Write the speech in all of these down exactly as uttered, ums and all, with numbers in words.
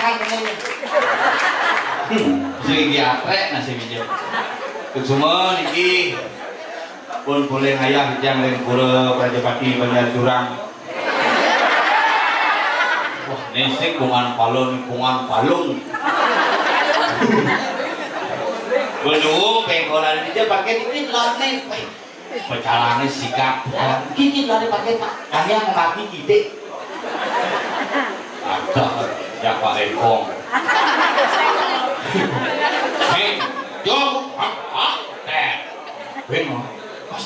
Kan bener ya. Hmm, sing iki atrek nasi minjem. Kusuma niki pun boleh ngayah titiang ring pura Prajapati Banjar Jurang. Wah, nisik bungan palun, bungan palung. Belum pengkolan ini dia pakai dikit lah nih. Pecalane sikap. Gigit lah dipakai, Pak. Hanya mati gede. Ada ya Pak Lengkong. Hei, jom, hah, hah, teh. Ben, Mas,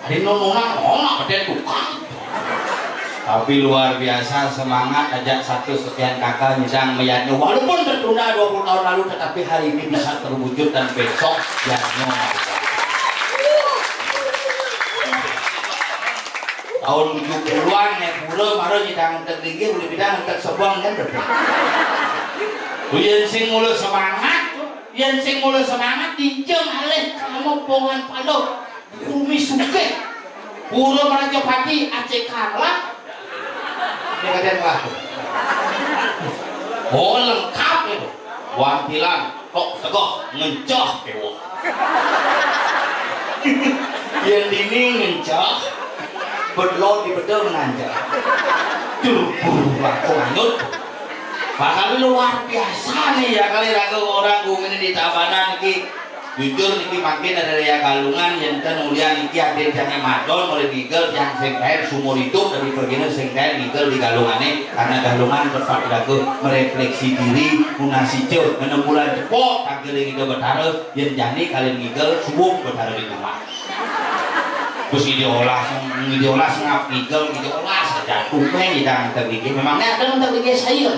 hari nonona, nona, beden tukang. Tapi luar biasa semangat ajak satu sekian kakak nyidang meyatnya, walaupun tertunda dua puluh tahun lalu, tetapi hari ini bisa terwujud dan besok yatnya. Tahun tujuh puluhan ya pura mara nyidang entek linggih, boleh bilang entek sebang kan betul. Yen sing mula semangat, yen sing mula semangat, dinceng alih kamu pongan paluh. Bumi sugih. Pura Prajapati aceh karla. Dia kata lah. Oh, lengkap itu. Wantilan kok tegoh ngencah kewo. Yang dini ngencah, bedlo di bedel menanjak. Tuh, aku lanjut. Bahkan luar biasa nih ya kali ragu orang bumi ini di Tabanan ki. Jujur niki mangkin ada daya Galungan, yen ten ulian niki aden tiang madon oleh ngigel tiang sing kaen sumur hidup dari pergina sing kaen ngigel di Galungane, karena Galungan tempat ragu merefleksi diri, munasijo, enam bulan jepok, tangkil ring Ida Betara, yen jani kalian ngigel, suwung Betara di rumah. Terus ide olas, ide olas ngap ngigel, ide olas jatuh main idang tergigit. Memangnya ada yang tergigit saya?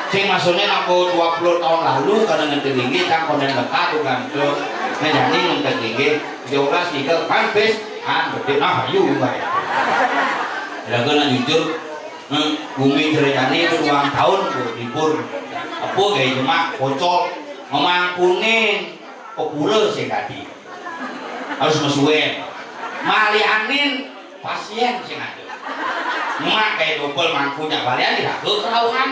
Sing maksudnya nampo dua puluh tahun lalu karena nanti tinggi kan konden lekat tuh kan tuh ngejani nanti tinggi jauh lah sih kan pes kan gede nah ayu kan. Lagu nak jujur, hmm, bumi ceritanya itu ulang tahun tuh libur. Apa gaya jemak pocol memangkunin ke pura sih tadi. Harus mesuwen. Malianin pasien sing ada. Mak kayak dobel mangku nyak balian diraga kerauhan.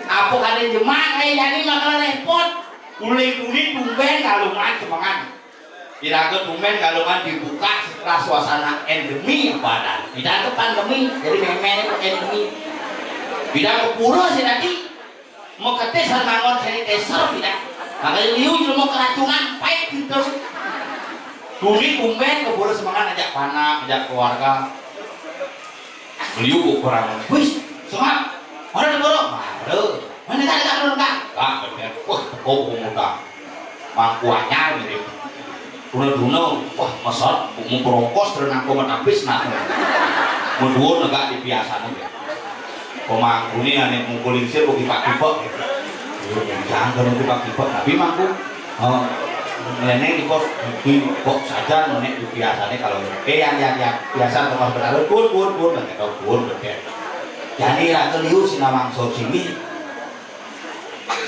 Apa kada jemak kayak jani bakal repot. Kulit-kulit tumben Galungan semangat. Diraga tumben Galungan dibuka setelah suasana endemi badan. Tidak ada pandemi, jadi memang itu endemi. Tidak ke pura sih tadi. Mekete sarmangon sanitizer tidak. Makanya liu jelema keracunan, pait gitu. Duli tumben ke pura semangat ajak panak, ajak keluarga. Beliau ukuran, wis, semangat. Mana negara? Mana? Mana tak ada negara? Enggak, bener. Wah, teko pemuda. Mangku anyar gitu. Duna-duna, wah, mesot, mau berongkos, terus nangko matapis, nah. Menduo negak di biasanya gitu. Pemangkuni ane mungkul lingsir kok kipak-kipak. Iya, jangan kalau kipak-kipak, tapi mangku. Oh, nenek di kos, di kok saja nenek di biasanya kalau eh yang yang yang biasa tempat berlalu pun pun pun dan kita pun betul. Jadi raga liu sinawang sor sini.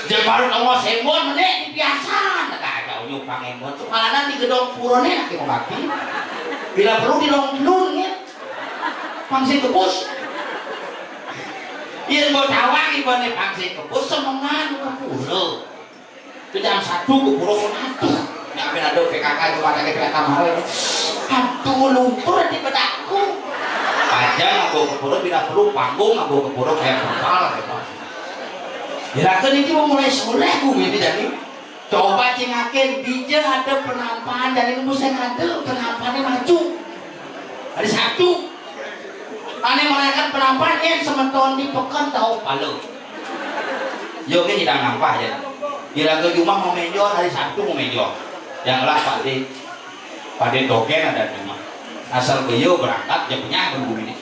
Jeng baru kamu sembon menek di biasa, negak ada unyuk pangembon. Kepalanan di gedong purone lagi mati. Bila perlu di long telun ya. Pangsit kebus. Yen mau tawang ibane pangsit kebus semengan ke pura. Ke jam satu ke pura pun aduh. Nyampin ada P K K itu pakai P K K kemarin. Aduh lumpur di bedakku. Aja nganggo ke pura bila perlu panggung nganggo ke pura kayak kepala gitu. Iraga niki mau mulai soleh bumi ini jadi. Coba cingakin, dija ada penampahan dari nunggu sing ada penampahannya maju. Hari Sabtu. Ane merayakan penampahan yang semeton di peken tahu palu. Yo ke tidak nampak ya. Iraga cuma mau menjual hari Sabtu mau menjual. Yang lah Pak De, Pak De Doken ada cuma. Asal beliau berangkat dia punya bumbu ini.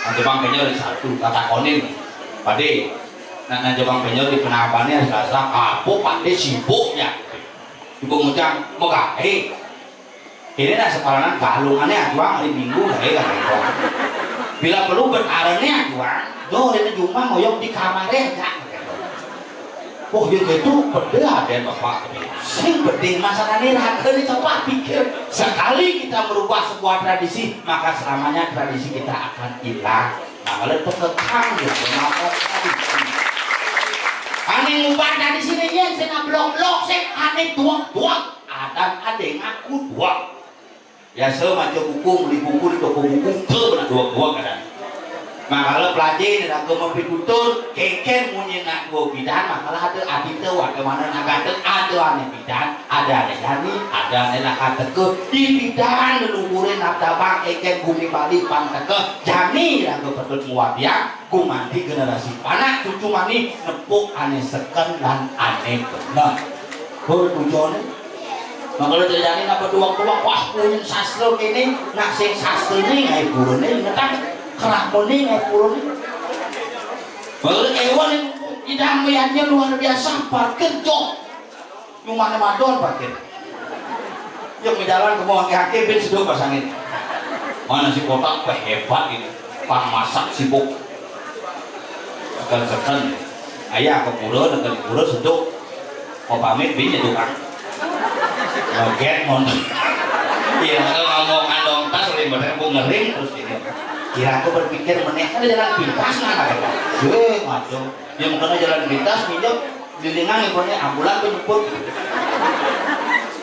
Nanti bang penjual hari Sabtu kata konin. Pak De, nah, nah jabang penyo di penampannya Selasa, apa Pak De sibuk ya? Ibu ngucap megahe. Ini nah separanan galungannya ajuang hari Minggu gahe kan. Bila perlu betarannya ajuang, do ini jumah ngoyong di kamarnya aja. Oh ya gitu, beda ada bapak. Sing penting masalahnya raga ini coba pikir. Sekali kita merubah sebuah tradisi, maka selamanya tradisi kita akan hilang. Nah, kalau tekekang ya, kenapa tadi? Ane ngumbar tadi sini, yen sing ngablok-blok, sing ane tuang-tuang. Adan ade ngaku tuang. Biasa maca buku, beli buku di toko buku, tuh, nak tuang-tuang kadang. Makala pelajaran nak ke mempitutur, kengken munyi nak dua bidan, makala ada atite, ada mana nak kata, ada ane bidan, ada ane jani, ada ane nak kata ke, di bidan leluhurin nak tabang, kengken bumi Bali pang teke, jani nak ke petut muabiang, gumanti generasi panak cucu mani, nepuk ane seken dan ane bener. Hur tujuane. Makala terjadi nak berduang-duang, wah, punya sastra kene, nak sing sastra ni ngai purune, ngetang kerapone ngai purune. Baru ewan idang melihatnya luar biasa, parkir jok. Yang mana madon parkir. Yang berjalan ke bawah kaki, bin sedok pasangin. Mana si kotak, wah, hebat ini. Pang masak sibuk. Seken-seken. Ayah ke pura, neken pura, sedok. Mau pamit, bin nyedukan. Ngeget, mon. Iya, kalau ngomong kantong tas, udah bener, aku ngering terus ini. Kira aku berpikir, meneh, ada jalan pintas, nah, kata. Weh, ngaco. Dia bukan jalan pintas, minjem, lilingan, ibunya ambulan tuh nyebut.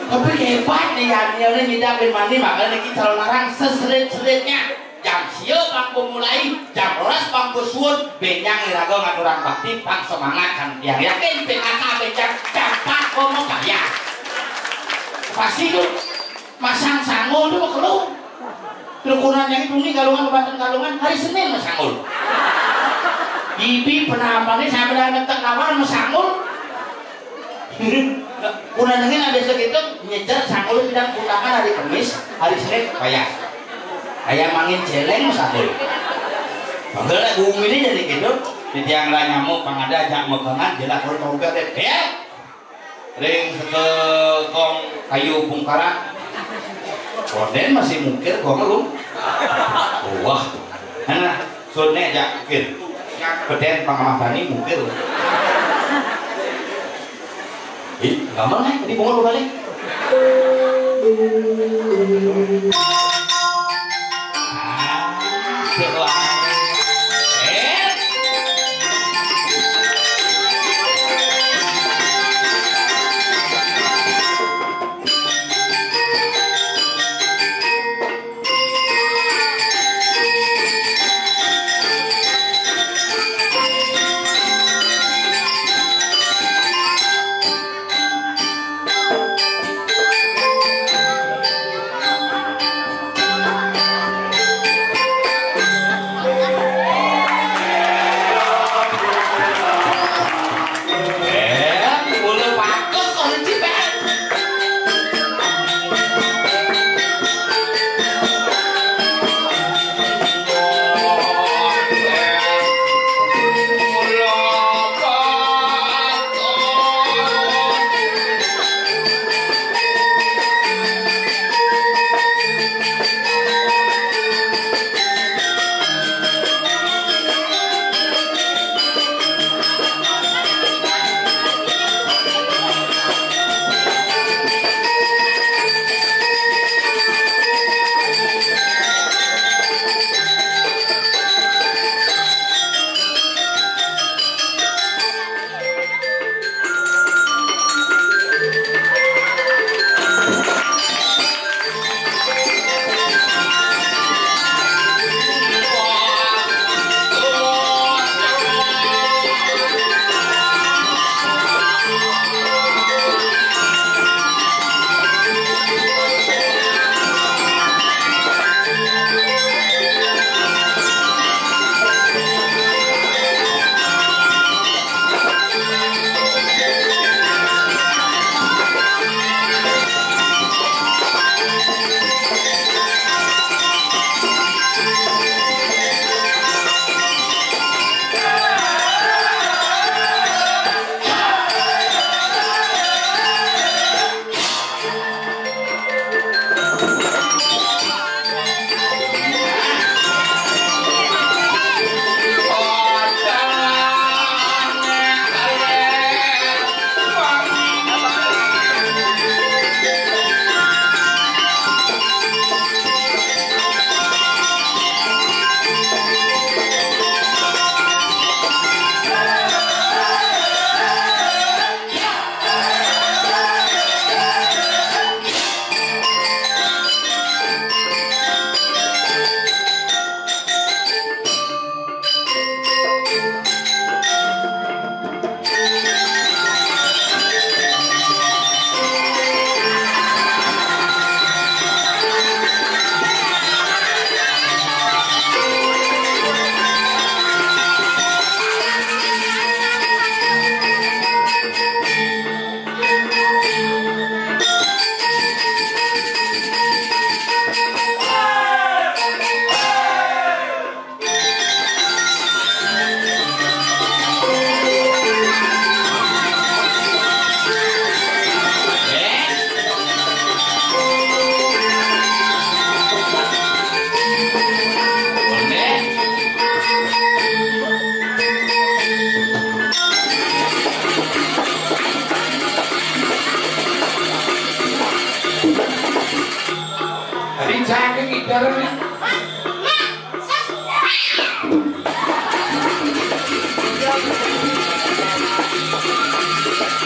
Tapi hebat nih, ya, dia ini nyidapin mani, makanya lagi calon larang seserit-seritnya. Jam sia pang pemulai, jam rolas pang pesuun, benjang iraga ngaturang bakti, pang semangat kan tiang. Yakin P K K benjang, jam empat komo bayar. Pasti tuh, masang sanggul tuh, kelu. Terus kunannyang itu nih, Galungan, Kabupaten Galungan, hari Senin masangul. Bibi penampané sambil ngetek nawar masangul. Kunannyang ada segitu, nyejar sangul sidang undangan hari Kamis, hari Senin bayar. Kayak mangin celeng masangul. Padahal lagu umi ini jadi gitu. Di tiang lah nyamuk, pang ada ajak megangan, jelas kalau mau gak deh. Ring sekekong kayu bungkaran. Konden masih mungkir, gua ngeluh. Wah. Nah, sunne aja mungkir. Beden pangamatani mungkir. Ih, gampang kan? Tadi bunga lu balik.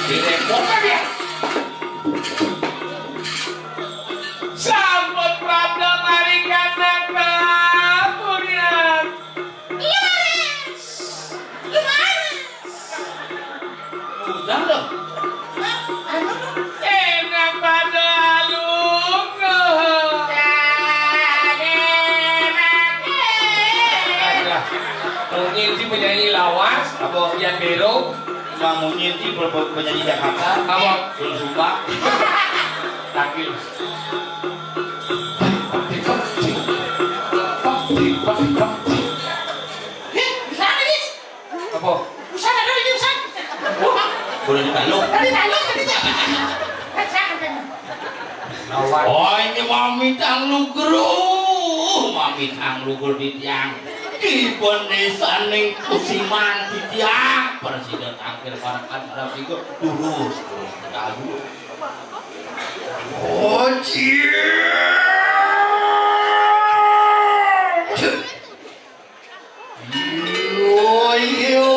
Direpotkan ya. Sampun prabda marikana kapurian. Leres. Leres. Udah dong. Hah? Anu dong. Enak pada alungguh. Aduh. Mungkin si penyanyi lawas, apa? Yang bero. Mang Munyidi, pe-, pe-, penyanyi Jakarta. Apa? Doel Sumbang. Tangkil. Hih, bisa ini. Apa? Bisa ada ini, bisa. Boleh ditaluk. Tadi taluk, tadi taluk. Bisa, katanya. Oh, ini mamitang lugur. Mamitang lugur titiang. Di pendesaning Kusiman titiang. Presiden tangkil parekan dalam tiga. Durus, durus, terlalu. Oh, cie. Iya, iya,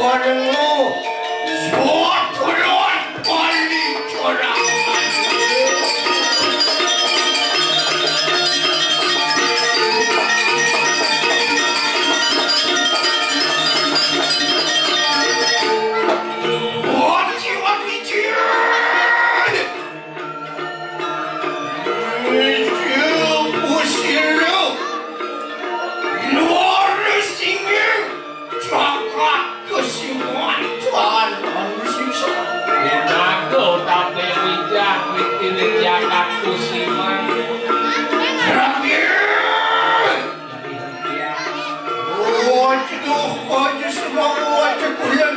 padha. Suwun turun, bali curang. Wati, wati, cie. Ujung usir lu, luar sini, jagat kesimpulan Tuhan manusia. Inaku tapi bijak mikirin jagat kusiman. Terakhir. Waduh, waduh, semua waduh, bulan.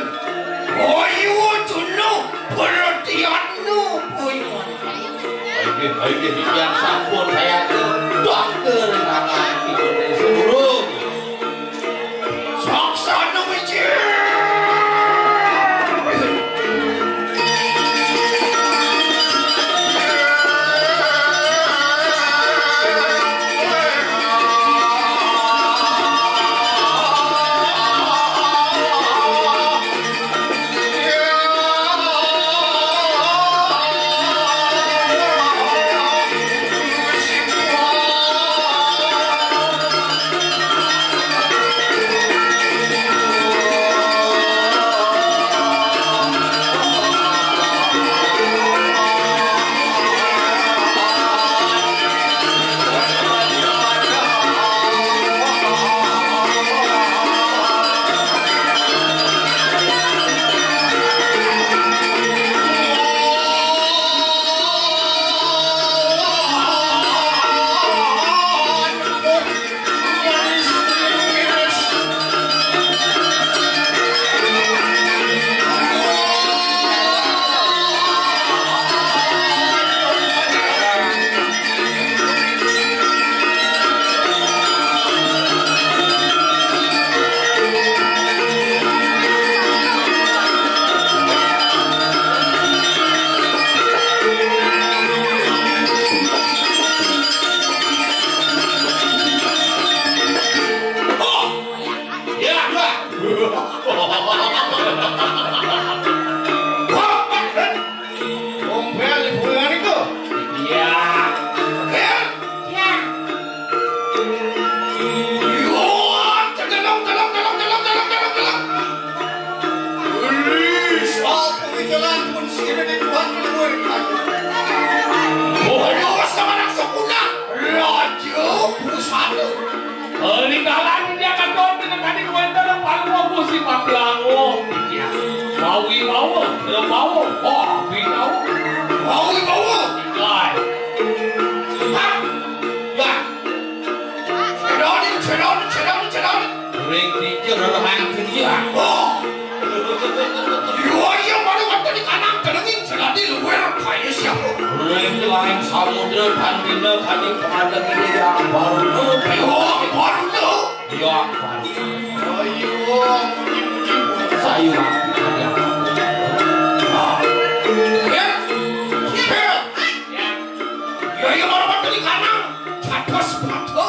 Ayo, tunu, perhatianmu, boy. Ayo, ayo, yang sampun saya tuh, dokter, nangan, ikut dari seluruh. Saksana, Wiji. Ya, ya. Wong bel ibu ngene iku. Iya. Bel. Iya. Yo, celong, celong, celong. Wih, sapa iki jalan pun sirine Tuhan luwih. Oh, ayo, wes sama nang sepuna. Raja pusat. Rikalan dia katon tinekani wénten paluwa Gusti Pati Agung. Iya. Mawi mawon, lho mawon. Wah, binawa. Mawi mawon. Iya. Hah? Ya. Cedoni, cedoni, cedoni, cedoni. Ring tinjur lelahang tinjur. Oh. Iya, iya, mari wonten ing kanang dening jelati luwih kaya siapa? Ring lain samudra dan dina kadi pemadang ini yang baru. Iya, baru. Iya, baru. Ayo, muji-muji. Sayu. Ya. Ya. Ya, iya, mari wonten ing kanang. Dados batu.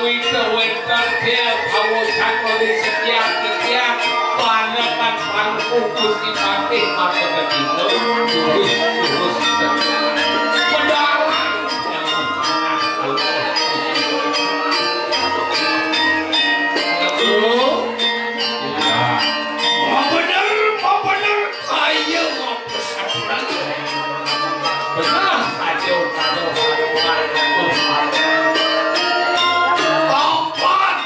Wita wénten déwa kawusan ori setiap titiang, panekan panuku Gusti Patih mangke tetino, tulus, tulus, setia. Mendarang. Mau bener, mau bener, kaya mau pesantren. Bener, kacau, kacau, kacau, kacau. Papan.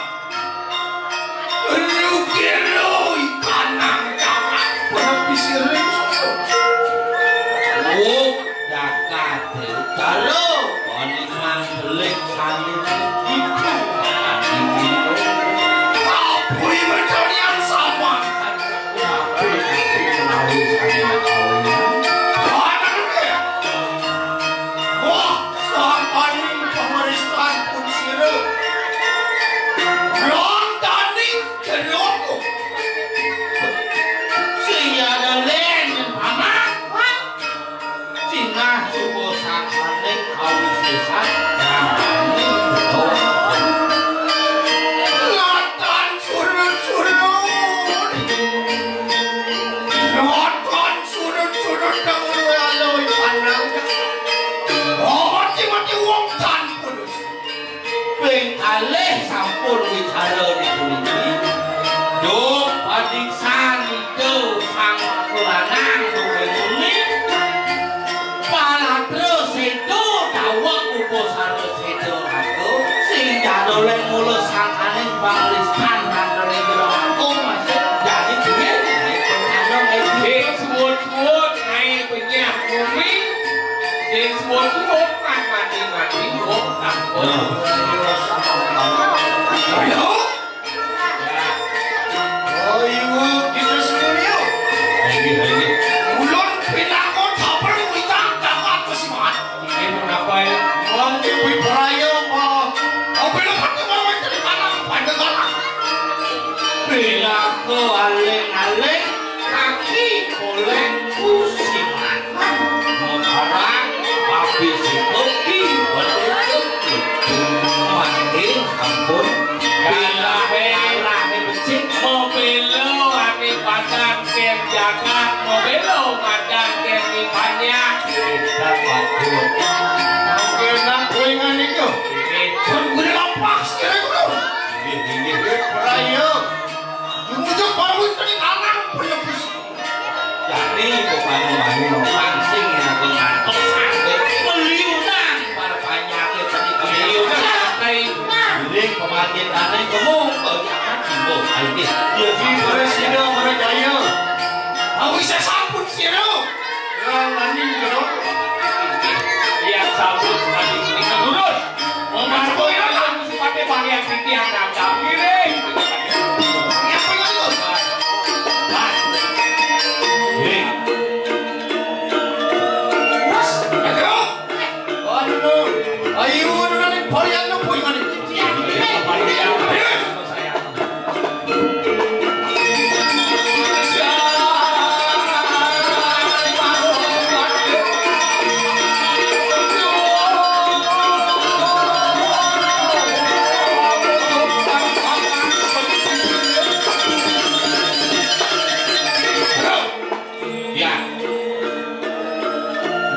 Rukiro ikanang kakak. Berhabis ring. Oh, jagat. Karo, koniman belik sami. Itu. Tapi mencarian sama. Tapi, tapi menawi sami. Wah, sangkaning pemeriksaan pun sira. Rondaning jeroko. Sing ada len, Paman. Sinah suku sakaning kawisésan, nanging beto. Ngatan surut-surut. Ngatan surut-surut, nang luwe aloy pandang. Oh, mati-mati wong tan kudus. Ping kalih sampun wicara dipuniki. Duh, padiksan Ida Sang Kulanang duwé muni. Palatra séda daweg upasara séda raga. Sing jadoleng mula sangkaning panglistan nang rene jero aku masih jadi duwé. Ayo, ayo. Sing suwun-suwun, ae penyah bumi. Sing suwun-suwun, kan mati-mati, wong kampung. Nah. Ayo. Ayo, kita semua. Ayo, ayo. Ulun pinangun sabar, wicak, dapat, kesiman. Ini mengapa ya? Wong Dewi Praya, Pak. Mobil apa tuh, Pak? Jadi kalah, pada kalah. Pinaka aling-aling. Kaki oleh kusiman. Mengharang habis kopi. Manggil ampun. Kalah, kalah becik. Mobilo ane padan ken jagat. Mobilo madan ken di banyak. Kita patut. Oke, nak kuingan itu. Ini. Kan gue lapas kira gue. Ini, ini. Rayo. Dimujuk baru tadi anak penebus. Jani kok manu-manu no pangsing ya, aku ngantuk sampai meliunan para panyakit tadi, meliunan. Ini kematian aneh kamu, kau jangan sibuk. Ayo, ya, di presiden mereka ya. Aku bisa sampun sih, lo. Yang nani, lo. Iya, sampun tadi, kita lurus. Mas Boy, aku mesti pakai pakaian titian, nah, nggak miring. Mas, ayo. Ayo, ayo, ayo, ayo, ayo, ayo. Ya.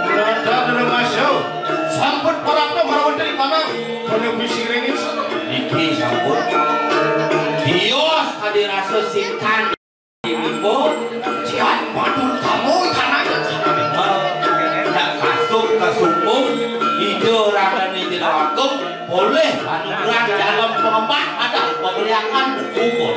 Berada dalam masuk. Sampun parapta marawan dari tanah. Pada bisi ringis. Iki sampun. Dios kadi rasa sintan. Ibu, jian matur kamu ikan aja. Tidak kasuk kasupung. Ijo ragane jero agung. Boleh anugerah dalam pengembang ada pemeriakan buku.